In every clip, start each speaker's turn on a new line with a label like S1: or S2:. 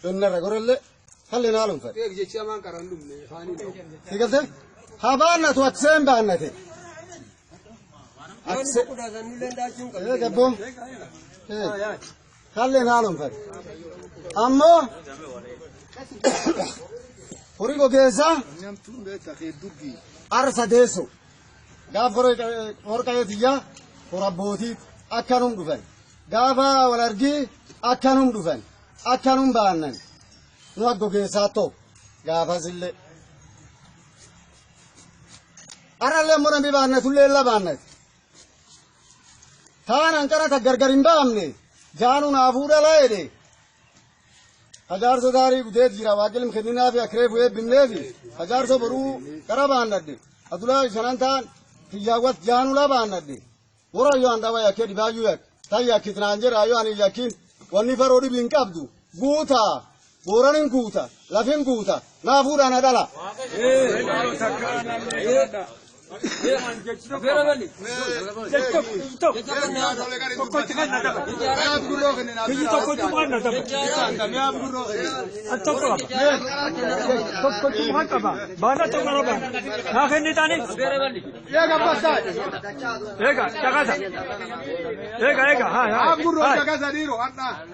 S1: Yonnarra gorellee halli naalum fedhe. Sigalte haa baannatu akseen baannate. Akse. Ee gabboo. Ee halli naalum fedhe. Ammoo horii gogeessaa arsa deessu. Gaaf horqa'ee tiyyaa horabbootii akkanum dhufan. Gaafa wal argii akkanum dhufan. Akkanum baannan. Nu gogeessaa ta'u gaafasillee. Arallee immoo namni baannatullee illa baannati. Taan hanqara ta gargar hin baamne jaanu naa fuudha jedhe. Hajaarso daarii gudeet jira waaqilm kenninaafi akreefu eebbinneefi hajaarso boruu qara baannadhe. Adulaa shanan taan kiyyaawwat jaanu la baannadhe. Wora yoo an dhawa yakkee dhibaayyuu yak tan yakkitnaan jedha yoo ani yakkin wanni faroo dhibi hin qabdu guutaa booran hin guuta lafin guuta naa fuudhaa na dhala.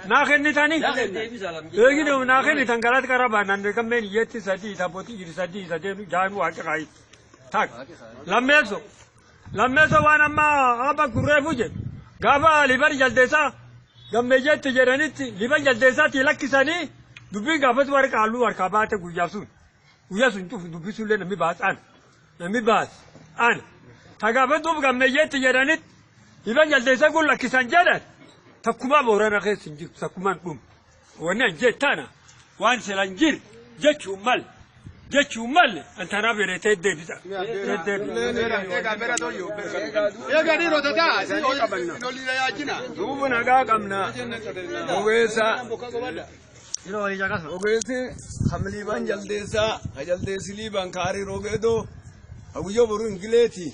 S2: Naa kennitani? Eegine naa kennitan galaati karaa baanaan gammeen hiyyeetti sadii tabbootii jiru sadii sadeen jaanuu waaqa kaayi. Tak. Lammeesso. Lammeesso waan amma abba gurreefu jedhu. Gaafa liban jaldeessaa gammeeyyeetti jedhanitti liban jaldeessaatti lakkisanii dubbiin gaafas warra qaalluu harkaa baate guyyaa sun. Guyyaa sun cufu dubbisuullee namni baasaan. Namni baas. An. Ta gaafa duub gammeeyyeetti jedhanitti liban jaldeessaa kun lakkisan jedhan. Takkumaa boorana keessa hin jirtu takkumaan dhumu. Wanni an jettana waan sila hin jirre jechuun malle. Jechuun malle an tanaaf jedhee deebisa.
S3: Duuba nagaa qabna. Gogeessa. Gogeessi hamliiban jaldeessaa hajaldeessi liiban kaarii rogeedoo haguyyoo boru ingileeti.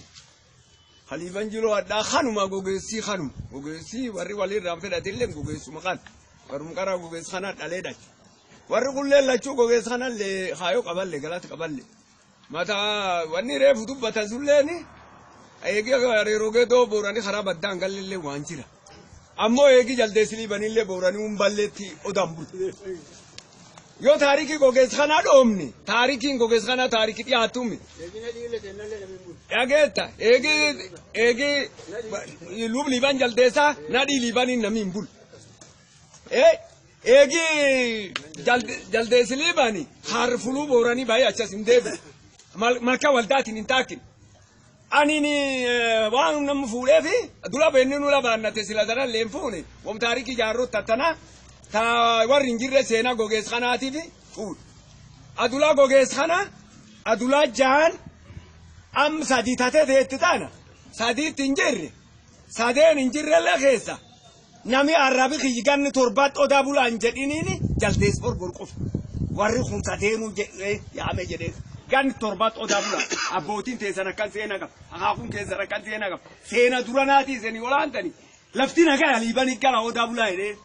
S3: Haliiban jiroo addaa kanuma gogeessii kanuma gogeessii warri walirraan fedhatillee gogeessuma kan warrum qaraa gogeessi kana dhalee dhacha. Warri kulleen lachuu gogeessa kanallee haayoo qaballe galata qaballe. Mata wanni reefu dubbatan sulleeni eegi rogeedoo booranii karaa baddaan gallillee waan jira. Ammoo eegi jaldeessi liibanillee booranii hun balleetti odaan bulu. Yoo taarikii gogeessa kanaa dhoomne taarikiin gogeessa kanaa taarikii dhiyaatumi. Dhageetta eegi eegi lub liiban jaldeessaa nadhii liibaniin namni hin bulu. Eegi jaldeessi liibani harfuluu booranii baay'ee achas hin deebi'u. Malka waldaatiin hin taakin. Ani waan nama fuudheefi dura beenni nu labaannate sila daran leen fuune wam taarikii jaarroo tattana ta warri hin jirre seenaa gogeessa kanaatiif fuudhe. Adulaa gogeessa kana adulaa jahan am sadii tatee teetti taana sadiitti hin jirre sadeen hin jirrellee keessa nami arrabi kiyyiganni torbaatti odaa bulaan jedhiniini jaldees borbor qofa warri kun sadeenuu jedhee yaame jedhee ganni torbaatti odaa bulaa abbootiin teessan akkan seena qaba akaakuun keessan akkan seena qaba seena duranaatii isinii olaantanii lafti nagaa liibanii gara odaa bulaa jedhee.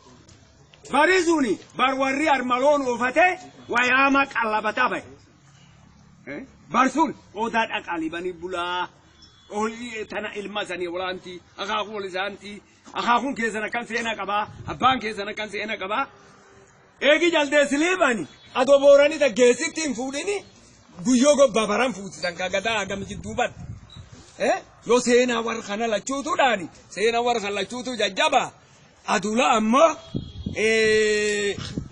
S3: Bari suni bar warri armaloon oofatee wayaama qallabataa bahe. Bar sun odaa dhaqaa liibanii bulaa. Tana ilma sanii olaantii akaakuu ol isaantii akaakuun keessan akkan seena qabaa abbaan keessan akkan seena qabaa. Eegi jaldeessi liibani adoo booranii dhaggeessitti hin fuudhini guyyoo gobbaa baran fuusisan kagadaa hagam jidduu badde. Yoo seenaa warra kana lachuutuudhaani seenaa warra kana lachuutu jajjabaa adula ammoo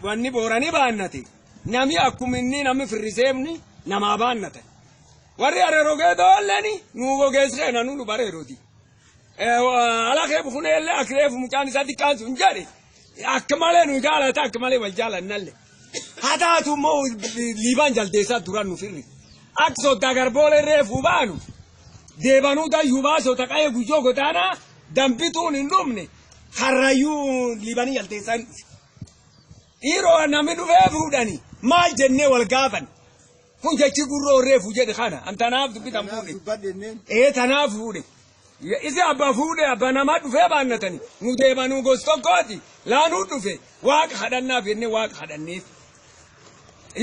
S3: wanni booranii baannate nami akkuma inni namni firriseemni namaa baannate. Warri areerogee doolleen nuu gogeessi keena nu bareerooti. Ala kee bufuneellee akireefu mucaan isaa xiqqaan sun jedhe akka malee nu jaalata akka malee wal jaalannalle. Haa taatu immoo liibaan jaldeessaa duraan nu firri. Akka soddaa garboolee reefuu baanu deebanuu dayyuu baasoo taqa'ee guyyoo godaanaa dambituun hin dhumne karrayyuu liibanii jaldeessaa hin dhufe. Dhiiroo namni dhufee fuudhani maal jennee wal gaafan. Kun jechi gurroo reefu jedhe kana an tanaaf dubbitan fuudhe. Ee tanaaf fuudhe. Isi abba fuudhe abba namaa dhufee baannatani nu deebanuu gos tokkooti laanuu dhufe waaqa kadhannaaf jennee waaqa kadhanneef.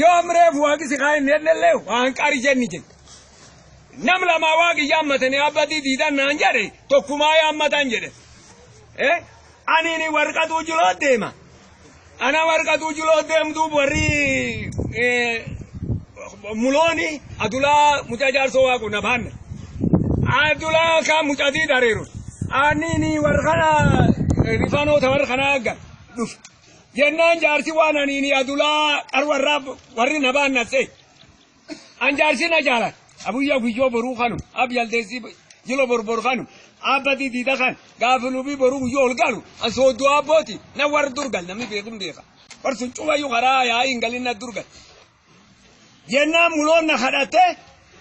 S3: Yoo amreef waaqi si kaayin jennellee waan qari jenni jedhe. Nam lamaa waaqi yaammatanii abbatii diidan naan jedhe tokkumaa yaammatan jedhe. Ani warqatuu juloo deema. Ana warqatuu juloo deemtuuf warri mulooni adulaa mucaa jaarsoo waaqu na baanna. Adulaa kaan mucaatii dareeru. Ani warqana rifanoota warqana aggan dhufe. Jennaan jaarsi waan aniini adulaa qarwarraa warri na baannase. An jaarsi na jaalan. Abuyya guyyoo boruu kanu. Ab jaldeessi jilo borbor kanu. Abbati diida kan gaafa lubii boruu guyyoo ol galu. An soodduu abbooti na warri durgal namni beekum beeka. War sun cufayyuu karaa yaa'ii hin galin na durgal. Jennaan muloon na kadhatte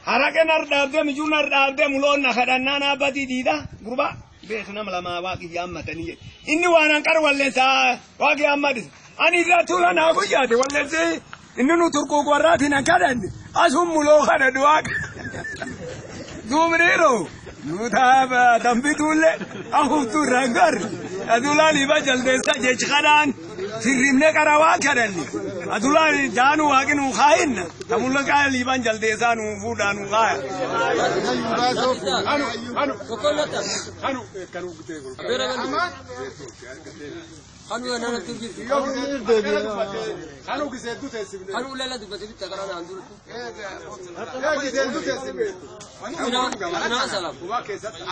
S3: haraqe nar dhaabdee mijuu nar dhaabdee muloon na kadhannaan abbati diida gurbaa. Beek nama lamaa waaqi yaammatanii jedhe. Inni waan an qara walleensaa waaqi yaammadis. Ani irraa tuula naa guyyaate walleensi inni nu turquuq warraatiin an kadhanne asum muloo kadhadhu waaqa. Duumriiroo nu taaba dambituulle ahuftuu irraan garri. Adulaan iba jaldeessa jechi kadhaan sirrimne qara waa kadhanne. Adulaan jaanu waaqi nuu kaayinna. Tamulla qaaya liiban jaldeessaa nuu fuudhaa nuu kaaya.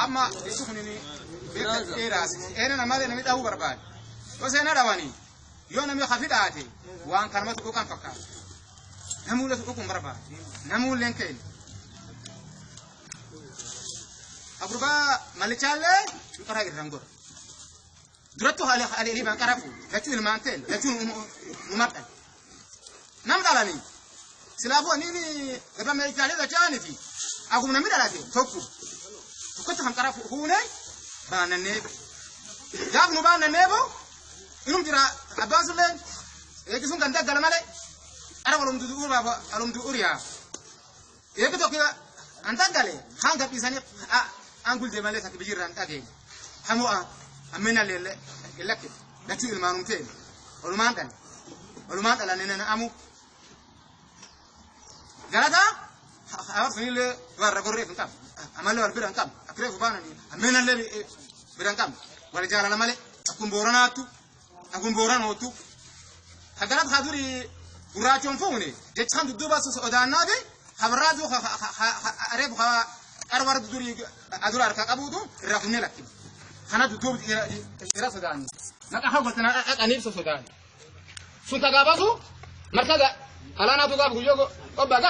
S4: Amma isu kunini dheeraas eena namaa namni dhahuu barbaade yoo seenaa dhawanii yoo namni hafi dhaate waan kanama tuquu kan fakkaatu namuullee tuquu kun barbaade namuulleen keenya. Agurbaa malichaallee karaa irraan gora. Durattu haali ilmaan qarafu lachuu ilmaan ta'e lachuu nu madhan. Nam dhalanii silaafuu aniini gabaa malichaalee dachaanii fi akkuma namni dhalate tokko tokkotti kan qarafu huune baanannee gaaf nu baanannee boo inum jira abbaan sullee eegisuun kan daggala malee qara walum du'uriyaa eegi tokko an daggale haan gadhiisanii an gulte malee sakki biyyirraa hin dhageenye hamu'a ammina leelle lakke lachuu ilmaanum ta'e olumaan dhale olumaan dhalanne nana amu galata hawaasa sunillee warra gorreef hin qabu amallee wal bira hin qabu akkireefu baananii amminallee bira hin qabu wal jaalala malee akkuma booranaattu akkuma booranootu hagalata haa durii gurraachoon fuune jechaan dudduuba sodaannaafi habarraatu areefu qarwara durii adura harka qabuutu irraa kunnee lakkine kana dudduuba irra sodaanne naqa hawwatan dhaqaniif sodaanne sun tagaabasu markaga alaanaatu gaaf guyyoo obba gaa.